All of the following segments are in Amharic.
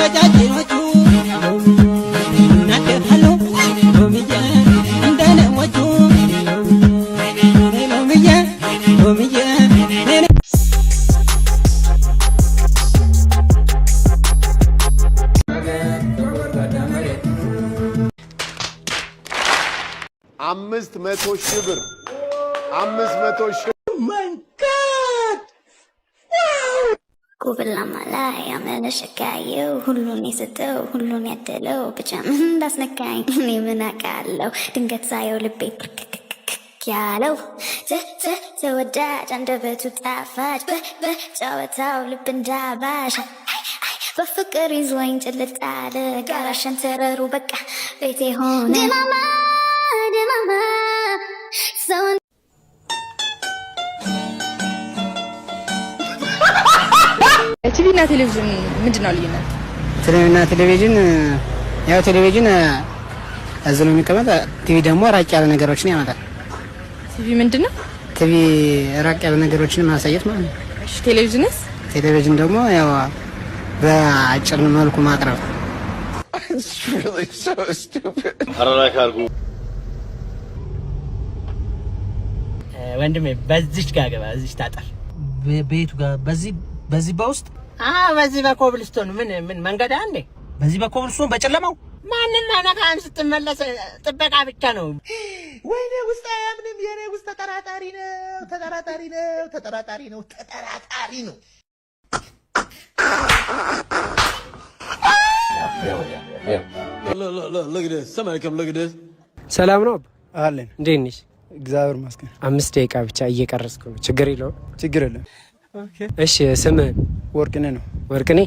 ቀጫጭኖቹ እናደፋለሁ ሎሚዬ እንደነሞቹ ሎሚዬ ሎሚዬ። 500,000 ብር፣ 500,000። ጉብላማ ላይ አመለሸካየው፣ ሁሉን የሰጠው ሁሉን ያደለው፣ ብቻ ምን እንዳስነካኝ እኔ ምን አውቃለሁ? ድንገት ሳየው ልቤ ብርክክክክ ያለው፣ ተወዳጅ፣ አንደበቱ ጣፋጭ፣ በጨዋታው ልብ እንዳባሽ፣ በፍቅር ይዞኝ ጭልጥ አለ። ጋራ ሸንተረሩ በቃ ቤቴ ሆነ። ድማማ ድማማ ሰው ቲቪ እና ቴሌቪዥን ምንድን ነው ልዩነት? ቴሌቪዥንና ቴሌቪዥን ያው ቴሌቪዥን እዚህ ነው የሚቀመጥ። ቲቪ ደግሞ ራቅ ያለ ነገሮችን ያመጣል። ቲቪ ምንድን ነው? ቲቪ ራቅ ያለ ነገሮችን ማሳየት ማለት ነው። እሺ፣ ቴሌቪዥንስ? ቴሌቪዥን ደግሞ ያው በአጭር መልኩ ማቅረብ። It's really so stupid. ወንድሜ፣ በዚች ጋር ገባ፣ እዚች ታጠፍ። ቤቱ ጋር በዚህ በውስጥ? በዚህ በኮብልስቶን ምን ምን መንገድ አንዴ። በዚህ በኮብልስቶን በጨለማው? ማንም አይነካህም። ስትመለስ ጥበቃ ብቻ ነው። ወይኔ ውስጥ አያምንም። የኔ ውስጥ ተጠራጣሪ ነው፣ ተጠራጣሪ ነው፣ ተጠራጣሪ ነው፣ ተጠራጣሪ ነው። ሰላም ነው? አለን። እንዴት ነሽ? እግዚአብሔር ይመስገን። 5 ደቂቃ ብቻ እየቀረጽኩ ነው። ችግር የለውም? ችግር የለም። እሺ፣ ስምህን? ወርቅኔ ነው። ወርቅኔ።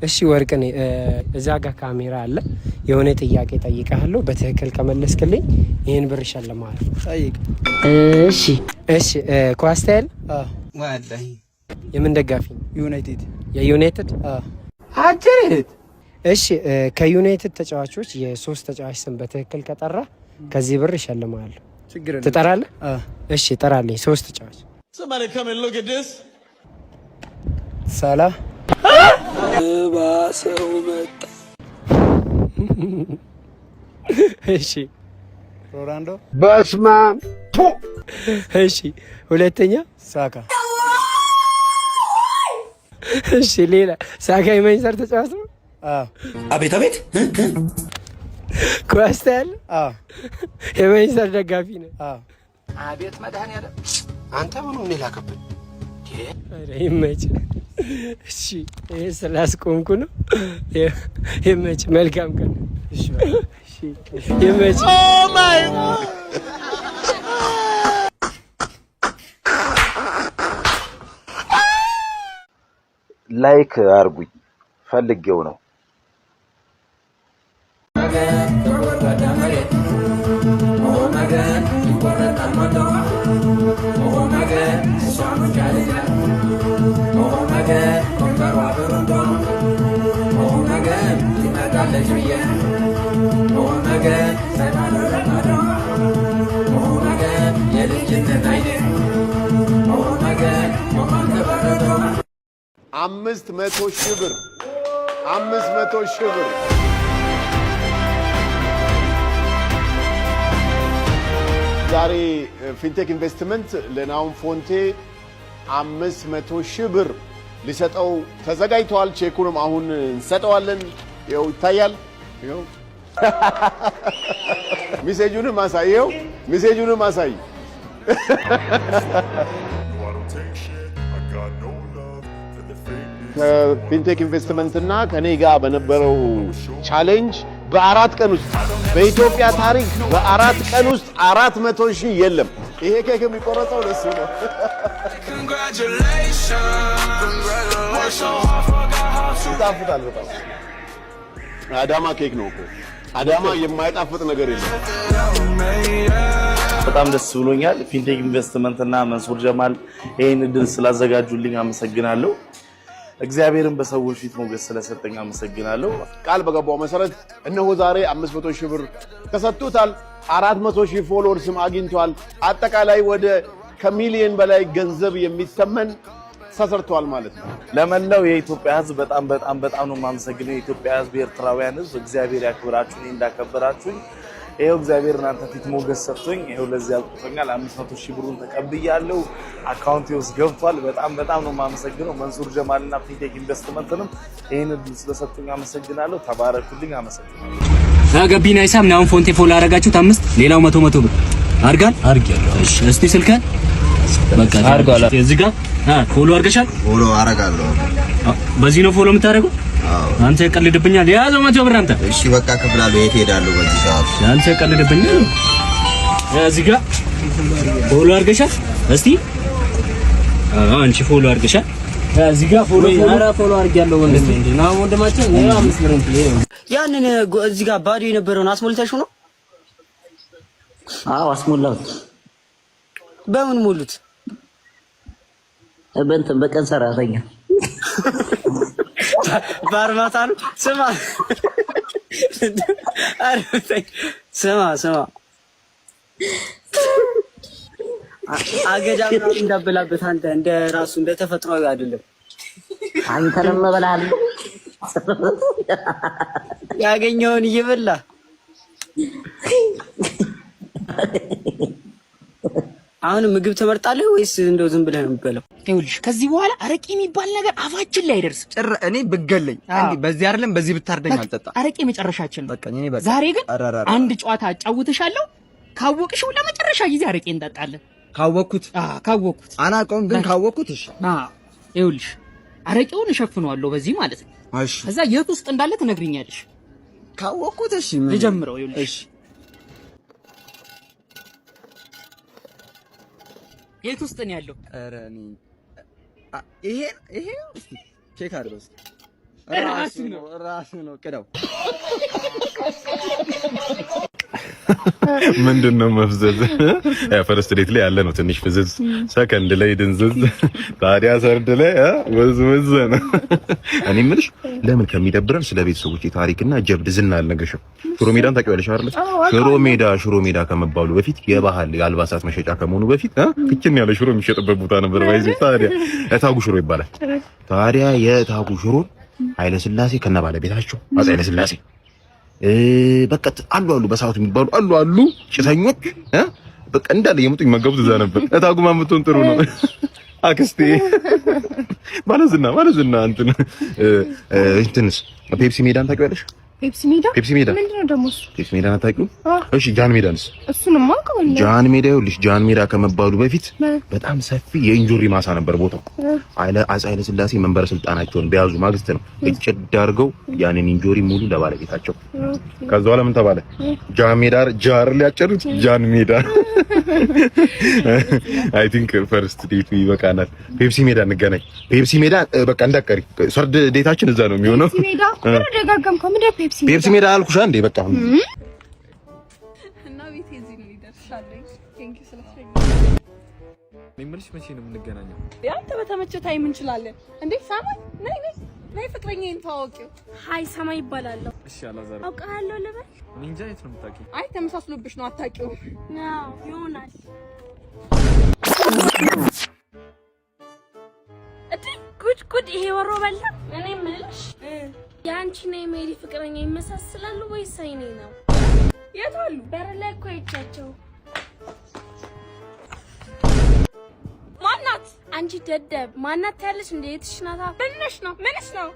እሺ ወርቅኔ፣ እዛ ጋር ካሜራ አለ። የሆነ ጥያቄ ጠይቀሃለሁ። በትክክል ከመለስክልኝ ይህን ብር እሸልምሃለሁ። ጠይቅ። እሺ፣ ኳስ ታያለህ? ወላሂ። የምን ደጋፊ? ዩናይትድ። የዩናይትድ? አጀሬት። እሺ፣ ከዩናይትድ ተጫዋቾች የሶስት ተጫዋች ስም በትክክል ከጠራ ከዚህ ብር እሸልምሃለሁ። ችግር የለም። ትጠራለህ? እሺ፣ ጠራልኝ ሶስት ተጫዋች። Somebody come and look at this. ሳላ። ባሰው መጣ። እሺ። ሮናልዶ። በስመ አብ። እሺ፣ ሁለተኛ? ሳካ። እሺ፣ ሌላ? ሳካ የማንቸስተር ተጫዋች ነው። አቤት አቤት። ኳስ ታያለህ? የማንቸስተር ደጋፊ ነው። አቤት መድኃኒዓለም፣ አንተ ምኑን የላከብን? ኧረ ይመችህ። እሺ፣ ይሄ ስላስቆምኩ ነው። ይመችህ። መልካም ቀን። እሺ፣ ይመችህ። Oh my. Like አርጉኝ ፈልጌው ነው። መሬት መገን ይቆረጣል ሞቶ መገን መገን ከንፈሯ ብሩንዶ መገን ትመጣለች ብዬ መገን መገን የልጅነት አይኔ መገን መሆን ተበረዶ። 500,000 ብር፣ 500,000 ብር። ዛሬ ፊንቴክ ኢንቨስትመንት ለናውን ፎንቴ 500,000 ብር ሊሰጠው ተዘጋጅተዋል። ቼኩንም አሁን እንሰጠዋለን። ይኸው ይታያል። ይኸው message ኡንም አሳይ። ይኸው message ኡንም አሳይ። ከፊንቴክ ኢንቨስትመንት እና ከኔ ጋር በነበረው challenge በ4 ቀን ውስጥ፣ በኢትዮጵያ ታሪክ በ4 ቀን ውስጥ 400,000 የለም። ይሄ ኬክ የሚቆረጠው ለሱ ነው። ይጣፍጣል በጣም። አዳማ ኬክ ነው እኮ። አዳማ የማይጣፍጥ ነገር የለም። በጣም ደስ ብሎኛል። ፊንቴክ ኢንቨስትመንት እና መንሱር ጀማል ይህን እድል ስላዘጋጁልኝ አመሰግናለሁ። እግዚአብሔርን በሰዎች ፊት ሞገስ ስለሰጠኝ አመሰግናለሁ። ቃል በገባው መሰረት እነሆ ዛሬ 500 ሺህ ብር ተሰጥቶታል። 400 ሺህ followers ም አግኝቷል። አጠቃላይ ወደ ከሚሊየን በላይ ገንዘብ የሚተመን ተሰርቷል ማለት ነው። ለመላው የኢትዮጵያ ሕዝብ በጣም በጣም በጣም ነው የማመሰግነው። የኢትዮጵያ ሕዝብ፣ የኤርትራውያን ሕዝብ እግዚአብሔር ያክብራችሁ፣ እኔ እንዳከበራችሁኝ ይኸው እግዚአብሔር እናንተ ፊት ሞገስ ሰጥቶኝ ይኸው ለዚህ አብቅቶኛል። 500,000 ብሩን ተቀብያለሁ። አካውንቴ ውስጥ ገብቷል። በጣም በጣም ነው የማመሰግነው። መንሱር ጀማልና ፊንቴክ ኢንቨስትመንትንም ይህን እድል ስለሰጡኝ አመሰግናለሁ። ተባረኩልኝ። አመሰግናለሁ። ገቢና ሂሳብ ነው። አሁን ፎንቴ follow አረጋችሁት አምስት ሌላው መቶ መቶ ብር አርጋል አርጋለሁ። እሺ እስቲ ስልከን በቃ አርጋለሁ። እዚህ ጋር follow አርገሻል። Follow አረጋለሁ። በዚህ ነው follow የምታደርገው አንተ ቀልድብኛል። የያዘው 100 ብር አንተ። እሺ በቃ ከፍላለሁ። የት ሄዳለሁ በዚህ ሰዓት? አንተ ቀልድብኛል። እዚህ ጋር follow አርገሻል። እስቲ አንቺ follow አርገሻል። እዚህ ጋር follow ኧረ follow አድርጌያለሁ ወንድሜ። እንዴ ነው ወንድማችን፣ ይሄ 5 ብር እንትን ይሄ ያንን እዚህ ጋር ባዶ የነበረውን አስሞልተሽው ነው? አዎ አስሞላሁት። በምን ሞሉት? በእንትን በቀን ሰራተኛ። በአርማታ ነው። ስማ ስማ ስማ፣ አገዳ ምናምን እንዳበላበት አንተ እንደ ራሱ እንደ ተፈጥሯዊ አይደለም። አንተንም እበላለሁ። ያገኘውን እየበላ። አሁን ምግብ ትመርጣለህ ወይስ እንደው ዝም ብለህ ነው የምትበላው? ይኸውልሽ ከዚህ በኋላ አረቄ የሚባል ነገር አፋችን ላይ አይደርስም። ጭር እኔ ብገለኝ እንዲህ በዚህ አይደለም በዚህ ብታርደኝ አልጠጣም። አረቄ መጨረሻችን ነው። በቃ እኔ በቃ። ዛሬ ግን ኧረ ኧረ አንድ ጨዋታ አጫውትሻለሁ። ካወቅሽው ለመጨረሻ ጊዜ አረቄ እንጠጣለን። ካወቅኩት? ካወቅኩት። አላውቀውም፣ ግን ካወቅኩት እሺ። ይኸውልሽ አረቄውን እሸፍነዋለሁ በዚህ ማለት ነው። እሺ። ከዛ የት ውስጥ እንዳለ ትነግሪኛለሽ። ካወቅኩት እሺ። ልጀምረው። ይኸውልሽ እሺ። የት ውስጥ ነው ያለው? ኧረ እኔ ይሄ ይሄ እስኪ check አድርገው እስኪ። ራሱ ነው። ራሱ ነው። ቅዳው። ምንድን ነው መፍዘዝ? First date ላይ ያለ ነው ትንሽ ፍዝዝ፣ ሰከንድ ላይ ድንዝዝ፣ ታዲያ third ላይ ውዝ ውዝ ነው። እኔ የምልሽ ለምን ከሚደብረን ስለ ቤተሰቦች ታሪክና ጀብድ ዝና አልነግርሽም? ሽሮ ሜዳን ታውቂዋለሽ አይደል? ሽሮ ሜዳ ሽሮ ሜዳ ከመባሉ በፊት የባህል የአልባሳት መሸጫ ከመሆኑ በፊት ክችን ያለ ሽሮ የሚሸጥበት ቦታ ነበር። ባይዚ ታዲያ እታጉ ሽሮ ይባላል። ታዲያ የእታጉ ሽሮን ኃይለ ሥላሴ ከነ ባለቤታቸው አፄ ኃይለ ሥላሴ በቃ አሉ አሉ በሰዓቱ የሚባሉ አሉ አሉ ጭሰኞች በቃ እንዳለ የመጡ ይመገቡት እዛ ነበር። እታጉማ የምትሆን ጥሩ ነው። አክስቴ ባለዝና ባለዝና እንትን እንትንስ ፔፕሲ ሜዳን ታውቂዋለሽ? ፔፕሲ ሜዳ? ፔፕሲ ሜዳ። ምንድነው ደግሞ እሱ? ፔፕሲ ሜዳን አታውቂውም? እሺ ጃን ሜዳንስ? እሱንማ አውቀዋለሁ። ጃን ሜዳ ይኸውልሽ፣ ጃን ሜዳ ከመባሉ በፊት በጣም ሰፊ የእንጆሪ ማሳ ነበር ቦታው። አፄ ኃይለ ሥላሴ መንበረ ስልጣናቸውን በያዙ ማግስት ነው እጭድ አድርገው ያንን እንጆሪ ሙሉ ለባለቤታቸው። ከዛ በኋላ ምን ተባለ? ጃን ሜዳ ጃር ሊያጨሩት ጃን ሜዳ። I think first date ኡ ይበቃናል። ፔፕሲ ሜዳ እንገናኝ። ፔፕሲ ሜዳ በቃ እንዳትቀሪ። Third date ኣችን እዛ ነው የሚሆነው። ፔፕሲ ሜዳ ደጋገምከው። ምንድን ነው ፔፕሲ ሜዳ? ፔፕሲ ሜዳ አልኩሽ እንዴ በቃ። እና ቤቴ እዚህ ነው ይደርሻለኝ። Thank you ስለሸኝ። እኔ የምልሽ መቼ ነው የምንገናኘው? አንተ በተመቸ time እንችላለን። እንዴ ሳማይ፣ ነይ ነይ ነይ፣ ፍቅረኛዬን ተዋወቂው። Hi ሰማይ ይባላለሁ። እሺ አላዛር። አውቃለሁ ልበል? እኔ እንጃ የት ነው የምታውቂው? አይ ተመሳስሎብሽ ነው አታውቂውም። አዎ ይሆናል። እንዴ ጉድ ጉድ! ይሄ ወሮ በላ። እኔ የምልሽ የአንቺና የሜሪ ፍቅረኛ ይመሳሰላሉ ወይስ አይኔ ነው? የት አሉ? በር ላይ እኮ አይቻቸው። ማናት? አንቺ ደደብ ማናት ያለሽ እንደ የትሽ ናታ? ምንሽ ነው? ምንሽ ነው?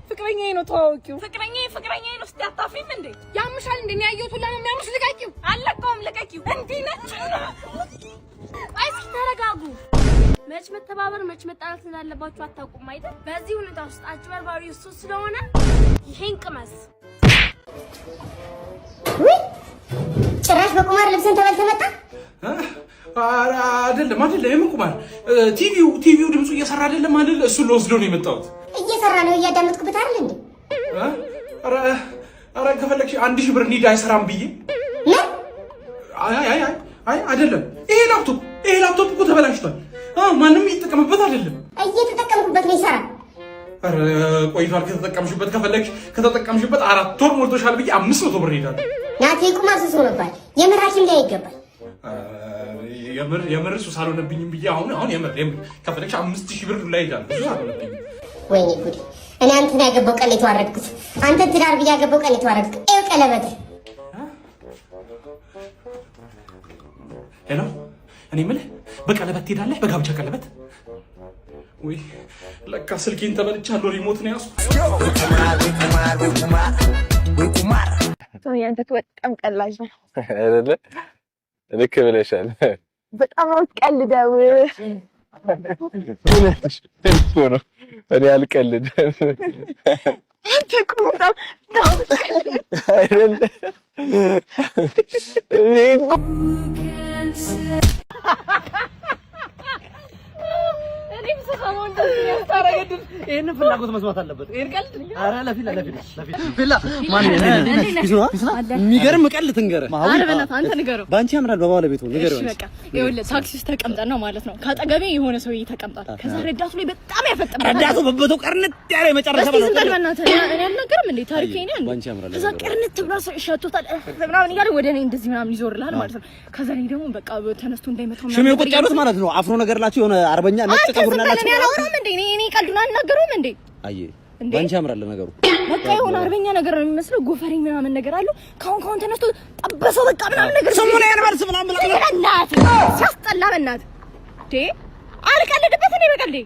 ፍቅረኛዬ ነው ተዋወቂው። ፍቅረኛዬ ፍቅረኛዬ ነው ስትይ አታፍሪም እንዴ? ያምሻል እንዴ? እኔ ያየሁት ሁላ ነው የሚያምሽ። ልቀቂው! አልለቀውም። ልቀቂው! እንዲህ ነች። ቆይ እስኪ ተረጋጉ። መች መተባበር መች መጣላት እንዳለባችሁ አታውቁም አይደል? በዚህ ሁኔታ ውስጥ አጭበርባሪ እሱ ስለሆነ ይሄን ቅመስ። ውይ ጭራሽ በቁማር ልብስን ተበልተህ መጣ። አይደለም አይደለም፣ የምን ቁማር? ቲቪው ድምፁ እየሰራ አይደለም አይደል? እሱን ልወስዶ ነው የመጣሁት። እየሰራ ነው፣ እያዳመጥኩበት አይደል እንዴ? ኧረ ኧረ ከፈለግሽ 1,000 ብር እንሂድ፣ አይሰራም ብዬ። አይ አይ አይ አይ አይደለም፣ ይሄ ላፕቶፕ እኮ ተበላሽቷል። ማንም እየተጠቀመበት አይደለም። እየተጠቀምኩበት ነው፣ ይሰራል። ኧረ ቆይቷል ከተጠቀምሽበት። ከፈለግሽ ከተጠቀምሽበት 4 ወር ሞልቶሻል ብዬ 500 ብር እሄዳለሁ። ናቲ ቁማር ሱስ ሆኖብሃል። የምር ሐኪም ላይ ይገባል። የምር የምር ሱስ አልሆነብኝም ብዬ አሁን አሁን የምር የምር ከፈለግሽ 5,000 ብር ላይ ይሄዳል። ሱስ አልሆነብኝም። ወይኔ ጉዴ! እኔ አንተን ያገባው ቀን የተዋረድኩት፣ አንተን ትዳር ብዬ ያገባው ቀን የተዋረድኩት። ይኸው ቀለበት። Hello፣ እኔ የምልህ በቀለበት ትሄዳለህ? በጋብቻ ቀለበት? ወይ ለካ ስልኬን ተበልቻለሁ። Remote ነው ያዝኩት። አንተ እኮ በጣም ቀላጅ ነው። አይደለ? ልክ ብለሻል። በጣም ነው የምትቀልደው። እኮ ነው፣ እኔ አልቀልድም። አንተ እኮ በጣም ነው የምትቀልደው። አይደለ? እኔ እኮ እኔም ስሰማው እንደዚህ ያስታረገድል። ይሄንን ፍላጎት መስማት አለበት። ይሄን ቀልድ ኧረ ለፊላ ለፊላ ለፊላ ፊላ ማን የሚገርም ቀልድ ትንገረህ። ኧረ በእናትህ አንተ ንገረው። በአንቺ ያምራል በባለቤቱ ንገረው። እሺ በቃ ይኸውልህ፣ ታክሲ ውስጥ ተቀምጠን ነው ማለት ነው። ካጠገቤ የሆነ ሰውዬ ተቀምጧል። ከዛ ረዳቱ ላይ በጣም ያፈጥማል። ረዳቱ በበቶ ቀርንት ያለ የመጨረሻ እስኪ ዝም በል በእናትህ። እኔ አልናገርም እንዴ ታሪክ የእኔ አንዴ። በአንቺ ያምራል። ከዛ ቅርንት ብሎ ሸቶታል ምናምን እያለ ወደ እኔ እንደዚህ ምናምን ይዞርልሃል ማለት ነው። ከዛ እኔ ደግሞ በቃ ተነስቶ እንዳይመታው ምናምን ሽሜ ነገር ቁጭ ያሉት ማለት ነው። አፍሮ ነገር ላቸው የሆነ አርበኛ ነጭ አንተ ፀጉር ዝም በል፣ ናላቸው። እኔ አላወራም እንዴ እኔ ቀልዱን አልናገረውም እንዴ። አየ እንዴ? በአንቺ ያምራል ነገሩ። በቃ የሆነ አርበኛ ነገር ነው የሚመስለው፣ ጎፈሬ ምናምን ነገር አለው። ካሁን ካሁን ተነስቶ ጠበሰው በቃ ምናምን ነገር ስሙን ያንበርስ ምናምን ብላ በእናትህ ሲያስጠላ፣ በእናትህ እንዴ አልቀልድበት እኔ በቀልዴ።